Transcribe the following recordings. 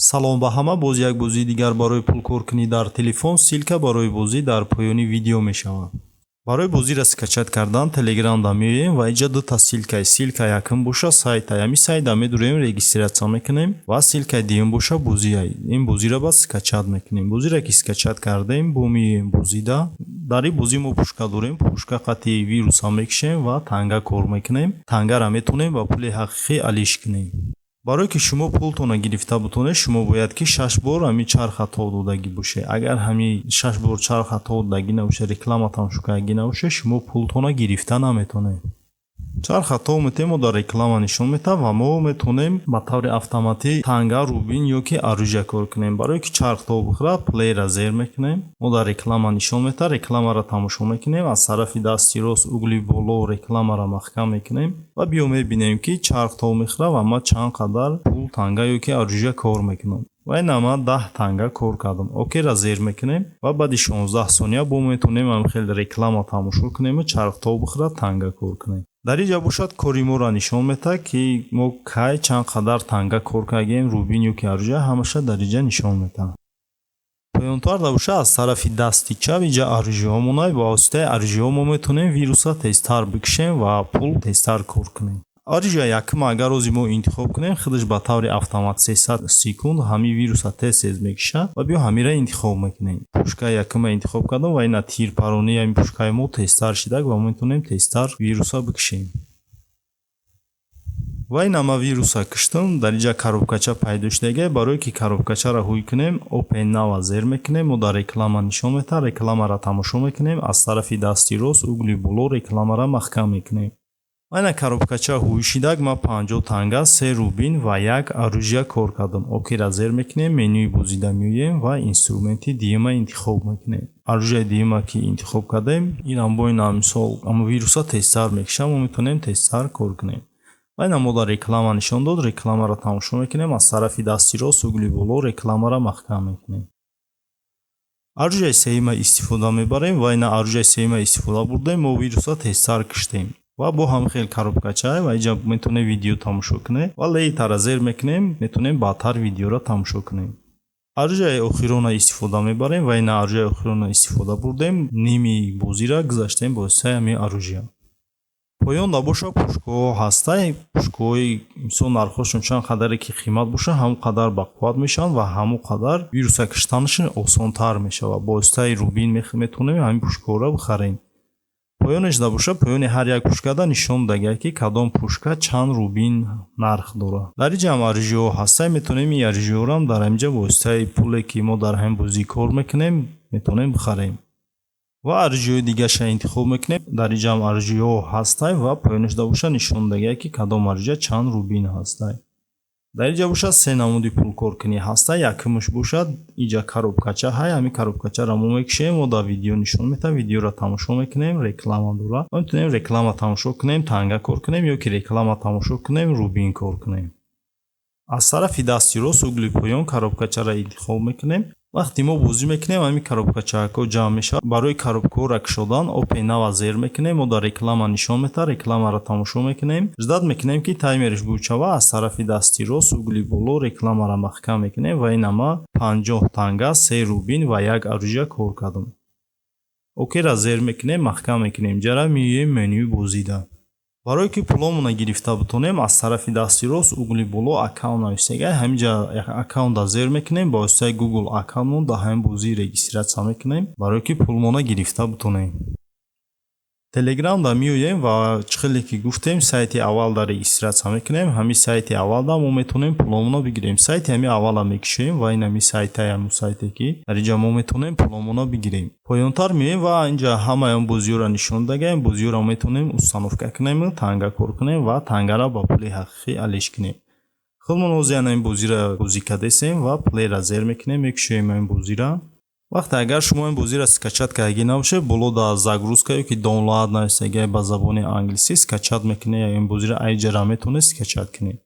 Салом ба ҳама! Боз як бозии дигар барои пулкоркунӣ дар телефон. Ссылка барои бозӣ дар поёни видео мешавад. Барои бозиро скачать кардан Телеграмда меоем ва инҷа дута ссылка. Ссылка якум боша сайта, ҳами сайта медурем, регистрация мекунем ва ссылкаи дуюм боша бозия. Ин бозиро баъд скачать мекунем. Бозиро ки скачать кардем, бо меоем бозида. Дар ин бозӣ мо пушка дорем, пушка қати вируса мекушем ва танга кор мекунем. Тангаро метавонем ба пули ҳақиқӣ алиш кунем. Барое ки шумо пултонро гирифта бутонед, шумо бояд ки шаш бор ҳамин чарха тов додагӣ бошед. Агар ҳамин шаш бор чарха тов додагӣ набошад, реклама тамошо кардагӣ набошад, шумо пултонро гирифта наметавонед. Чарха тов метем, мо дар реклама нишон метавад ва мо метавонем ба таври автоматӣ танга, рубин ё ки оружие кор кунем. Барое ки чарх тов бихӯрад, плейра зер мекунем, мо дар реклама нишон метавад, рекламаро тамошо мекунем, аз тарафи дасти рост угли боло рекламаро маҳкам мекунем ва биё мебинем, ки чарх тов мехӯрад ва ман чанд қадар пул, танга ё ки оружие кор мекунам. Ва ина ман 10 танга кор кардам. Окейра зер мекунем ва баъди 16 сония бо метавонем ҳамин хел реклама тамошо кунему чарх тов бихӯрад, танга кор кунем. Дар ин ҷа бошад, кори моро нишон метаҳад, ки мо кай чанд қадар танга кор кардем, рубин ё ки оружие, ҳамаша дар инҷа нишон метаҳад. Поёнтар бошад, аз тарафи дасти чап инҷа оружиеҳо монад. Ба воситаи оружиеҳо мо метавонем вируса тезтар бикушем ва пул тезтар кор кунем. Оружие якум агар рози мо интихоб кунем, худаш ба таври автомат 300 секунд ҳамин вируса тез тез мекушад ва биё ҳамира интихоб мекунем. Пушкаи якума интихоб кардам ва ина тирпаронии ҳамин пушкаи мо тезтар шидак ва мо метавонем тезтар вируса бикушем. Ва ина ма вируса куштам. Дар инҷа коробкача пайдо шудагиа. Барое ки коробкачаро ҳуй кунем, Open Now зер мекунем, мо дар реклама нишон метаҳад, рекламаро тамошо мекунем, аз тарафи дасти рост угли боло рекламаро маҳкам мекунем. Ана коробкача ҳуй шидак, ман 50 танга, се рубин ва як оружие кор кардам. Окейра зер мекунем, менюи бозида меоем ва инструменти дуюма интихоб мекунем. Оружияи дуюма ки интихоб кардем, инам бо ина мисол ама вируса тезтар мекушам, мо метавонем тезтар кор кунем. Ва ина мо дар реклама нишон дод, рекламаро тамошо мекунем, аз тарафи дасти рост угли боло рекламаро маҳкам мекунем. Оружияи сеюма истифода мебарем ва ина оружияи сеюма истифода бурдем, мо вируса тезтар куштем. Ва бо ҳам хел коробкача ва инҷа метавонем видео тамошо кунем ва later а зер мекунем, метавонем баъдтар видеоро тамошо кунем. Оружияи охирона истифода мебарем ва ина оружияи охирона истифода бурдем, ними бозиро гузаштем бо воситаи ҳамин оружия. Поён набоша, пушкаҳо ҳастай. Пушкаҳои мисол нархҳошон чанд қадаре ки қимат бошад, ҳамон қадар бақувват мешаванд ва ҳамон қадар вируса куштанашон осонтар мешавад. Бо воситаи рубин метавонем ҳамин пушкаҳоро бихарем. Поёнеш набошад, поёни ҳар як пушкада нишон додагиа, ки кадом пушка чанд рубин нарх дорад. Дар инҷа ҳам оружиеҳо ҳастай, метавонем ин оружиеҳоро дар ҳаминҷа бо воситаи пуле ки мо дар ҳамин бозӣ кор мекунем, метавонем бихарем. Ва оружиеҳои дигарша интихоб мекунем. Дар инҷа ҳам оружиеҳо ҳастай ва поёнаш бошад, нишон додагиа, ки кадом оружие чанд рубин ҳастай. Дар инҷа бошад, се намуди пулкоркунӣ ҳастай. Якумаш бошад, инҷа коробкача ҳай, ҳамин коробкачаро мо мекушем, мо дар видео нишон метаҳем, видеоро тамошо мекунем, реклама дорад. Мо метавонем реклама тамошо кунем, танга кор кунем ё ки реклама тамошо кунем, рубин кор кунем. Аз тарафи дасти рост угли поён коробкачаро интихоб мекунем. Вақте мо бозӣ мекунем, ҳамин коробкачаҳако ҷамъ мешавад. Барои коробкаҳоро кушодан Open Now зер мекунем, мо дар реклама нишон метаҳад, рекламаро тамошо мекунем, ждать мекунем, ки таймераш буд шава, аз тарафи дасти рост угли боло рекламаро маҳкам мекунем ва ина ма 50 танга, се рубин ва як оружие кор кардам. Окейра зер мекунем, маҳкам мекунем, ҷара меоем менюи бозида. Барое ки пуломона гирифта бутонем, аз тарафи дасти рост угли боло аккаунт нависагай, ҳаминҷа аккаунта зер мекунем, ба воситаи Google аккаунтмон дар ҳамин бозӣ регистрация мекунем, барое ки пулмона гирифта бутонем. Телеграмда меоем ва чӣ хеле ки гуфтем, сайти аввалда регистрация мекунем. Ҳамин сайти аввалда мо метавонем пуломона бигирем. Сайти ҳамин аввала мекушем ва ин ҳамин сайтаи ҳамун сайте, ки дар инҷа мо метавонем пуломона бигирем. Поёнтар меоем ва инҷа ҳамаи он бозиҳоро нишон додагаем. Бозиҳоро метавонем установка кунем, танга кор кунем ва тангаро ба пули ҳақиқӣ алиш кунем. Худмон ҳозир ҳамин бозиро бозӣ кардесем ва плейра зер мекунем, мекушоем ҳамин бозиро. Вақте агар шумо ин бозиро скачать кардагӣ набошед, боло дар загрузка ё ки download нависагиа ба забони англисӣ, скачать мекунед ин бозиро, айҷара метавонед скачать кунед.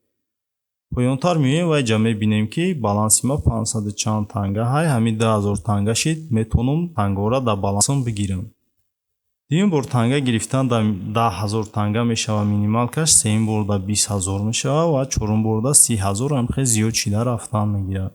Поёнтар меоем ва инҷа мебинем, ки баланси ма пансаду чанд танга ҳай, ҳамин 2000 танга шид, метавонам тангаҳоро дар балансам бигирам. Дуюм бор танга гирифтан дар 10 000 танга мешавад минималкаш, сеюм бор дар 20 000 мешавад ва чорум бор дар 30 000, ҳам хел зиёд шида рафтан мегирад.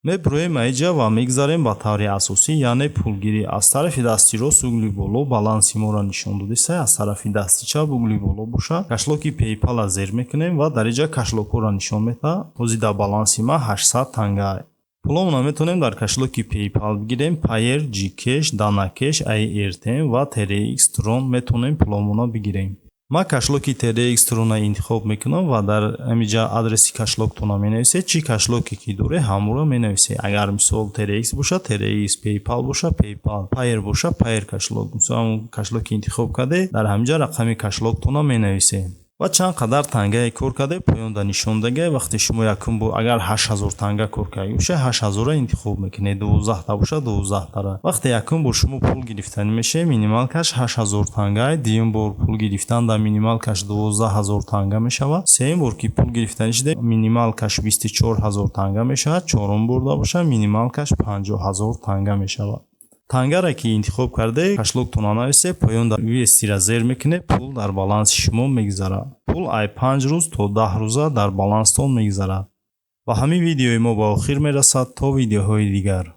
Мебуроем аиҷа ва мегзарем ба таври асосӣ, яъне пулгирӣ. Аз тарафи дасти рост угли боло баланси моро нишон додиста, аз тарафи дасти чап угли боло боша, кошелёки PayPal-а зер мекунем ва дар иҷа кошелёкҳоро нишон медиҳад. Ҳозир дар баланси ман 800 танга. Пуломонро метавонем дар кошелёки PayPal бигирем, Payeer, GCash, DanaCash, AirTM ва TRX Tron метавонем пуломонро бигирем. Ман кошелёки TRX Tron-а интихоб мекунам ва дар ҳамиҷа адреси кошелёктонро менависед. Чӣ кошелёке ки доред, ҳамонро менависед. Агар, мисол, TRX боша, TRX, PayPal боша, PayPal, Payeer боша, Payeer кошелёк. Мисол, ҳамон кошелёке интихоб кардед, дар ҳамиҷа рақами кошелёктонро менависед ва чанд қадар тангае кор карде, поёнда нишон дага. Вақте шумо якум бор агар 8000 танга кор карда боша, 8000-ро интихоб мекунед, 12-та боша, 12-тара. Вақте якум бор шумо пул гирифтанӣ мешавед, минималкаш 8000 танга, дуюм бор пул гирифтан дар минималкаш 12 000 танга мешавад, сеюм бор ки пул гирифтанӣ шуда, минималкаш 24 000 танга мешавад, чорум борда боша, минималкаш 50 000 танга мешавад. Тангаре ки интихоб карде, кошелёктонро нависе, поёнда USD-ра зер мекунед, пул дар баланси шумо мегузарад. Пул ай 5 рӯз то 10 рӯза дар баланстон мегузарад. Ва ҳамин видеои мо ба охир мерасад. То видеоҳои дигар.